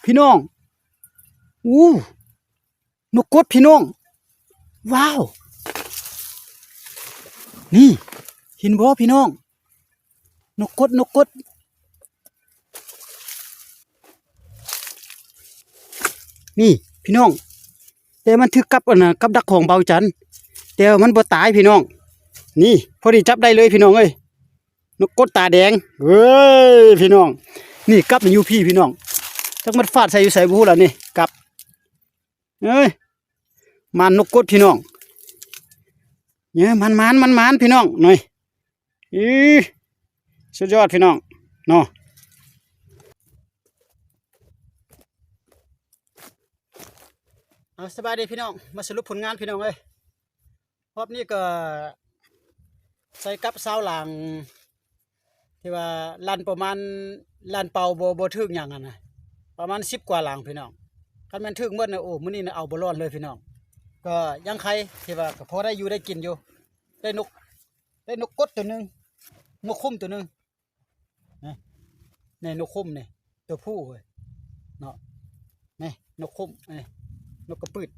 ພີ່ນ້ອງ ອູ້ ນົກກົດພີ່ນ້ອງ ວ້າວ ນີ້ ເຫັນບໍ່ພີ່ນ້ອງ ນົກກົດ ນົກກົດ ນີ້ພີ່ນ້ອງ ແຕ່ມັນຖືກກັບອັນນະ ກັບດັກຂອງເບົາຈັນ ແຕ່ວ່າມັນບໍ່ຕາຍພີ່ນ້ອງ ນີ້ ພໍດີຈັບໄດ້ເລີຍພີ່ນ້ອງເອີຍ. ນົກກົດຕາແດງ ເອີຍ ພີ່ນ້ອງ ນີ້ກັບມັນຢູ່ພີ້ພີ່ນ້ອງ ຈັກມັນຟາດໃສ່ຢູ່ໃສບໍ່ຮູ້ລະນີ້ ກັບ ເອີຍ ມານນົກກົດພີ່ນ້ອງ ເອີຍ ມານໆ ມານໆ ພີ່ນ້ອງ ນີ້ ອີ ສຸດຍອດພີ່ນ້ອງເນາະ. ເອົາ ສະບາຍດີພີ່ນ້ອງ ມາສະຫຼຸບຜົນງານພີ່ນ້ອງເອີຍ. ຮອບນີ້ກໍໃສ່ກັບຊາວຫຼາງ ທີ່ວ່າລັນປະມານ ລັນເປົ່າບໍ່ ບໍ່ຖືກຫຍັງຫັ້ນນະ ປະມານສິບກວ່າຫຼັງພີ່ນ້ອງ. ຄັນແມ່ນຖືກໝົດນະ ໂອ້ ມື້ນີ້ນະເອົາບໍ່ລອດເລີຍພີ່ນ້ອງ. ກໍຍັງໄຄທີ່ວ່າກໍພໍໄດ້ຢູ່ໄດ້ກິນຢູ່ ໄດ້ນົກ ໄດ້ນົກກົດໂຕໜຶ່ງ ນົກຂຸ້ມໂຕໜຶ່ງ ນີ້ ນີ້ນົກຂຸ້ມນີ້ ໂຕຜູ້ເວີຍເນາະ ນີ້ນົກຂຸ້ມ ນີ້ນົກກະປືດ